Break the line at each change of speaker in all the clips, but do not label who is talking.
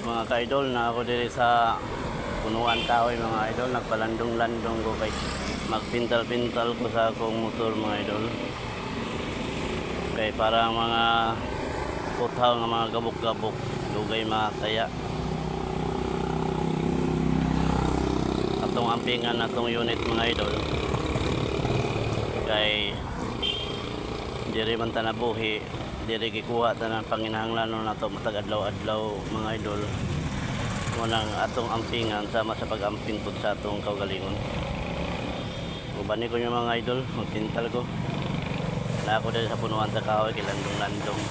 Mga ka-idol, na ako diri sa punuan kahoy, mga idol. Nagpalandong-landong ko kay magpintal-pintal ko sa akong motor, mga idol. Kay para ang mga puthaw nga mga gabok-gabok dugay makaya. Atong ampingan atong unit, mga idol. Kay diri man ta nabuhi, diri gikuha tanan panginahanglanon nato matag adlaw-adlaw, mga idol. Munang atong ampingan sama sa pag-amping pud sa atong kaugalingon. Uban ko yung mga idol, magtintal ko. Na ako diri sa punuan sa kahoy, kay landong-landong.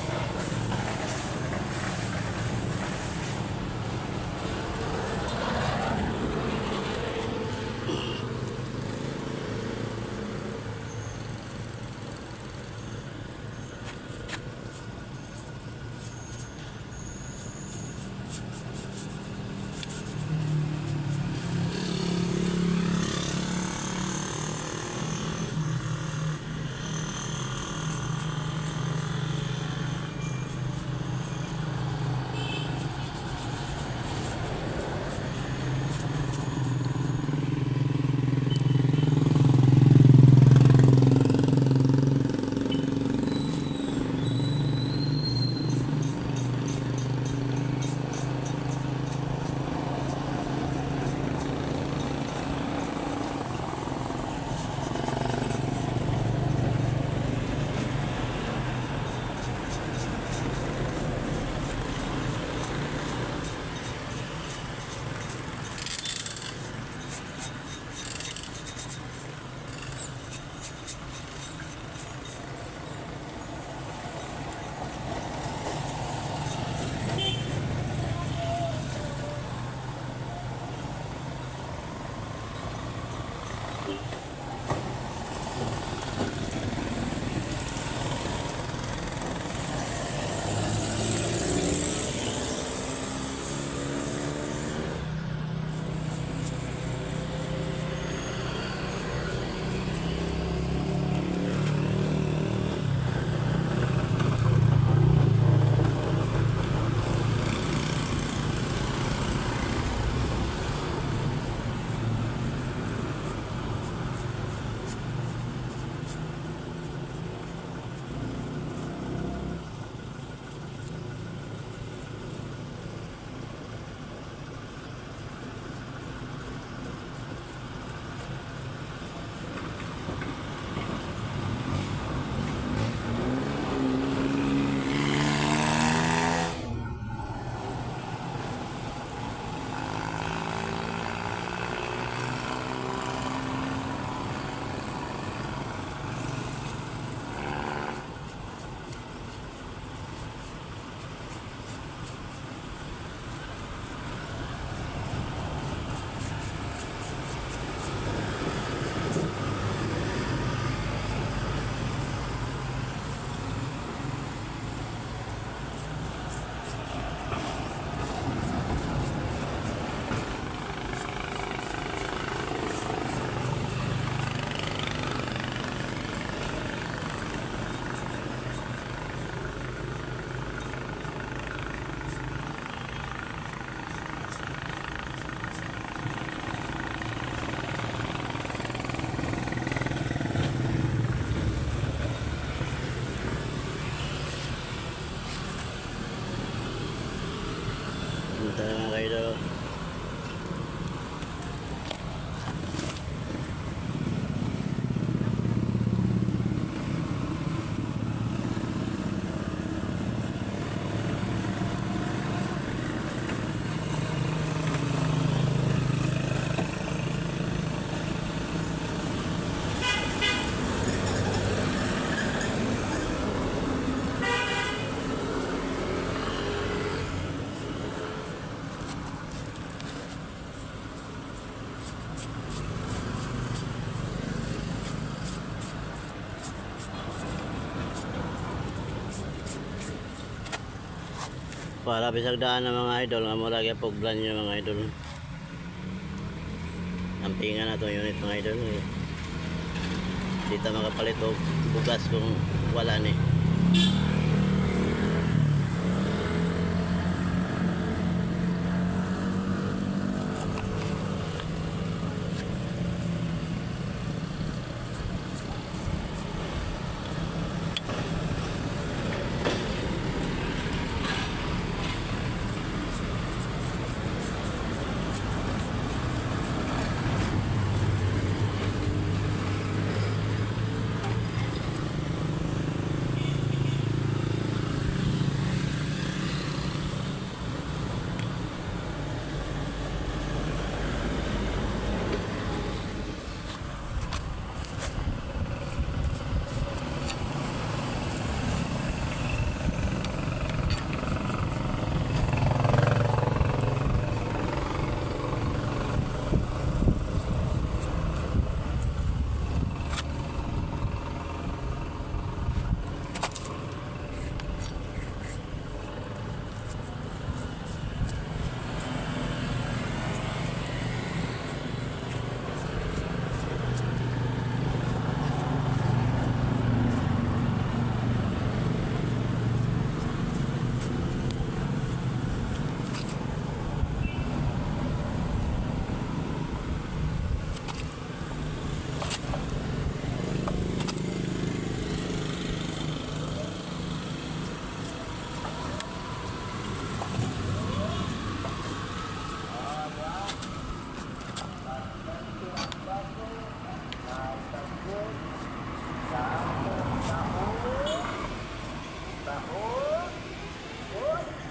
Punta mga idol. Para bisag daan ng mga idol nga mura gyud puglan niyo, mga idol. Ampingan na itong unit, mga idol. Di ta makapalit og bugas kung wala ni.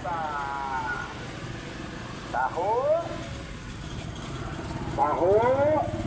Basta. Taho. Taho.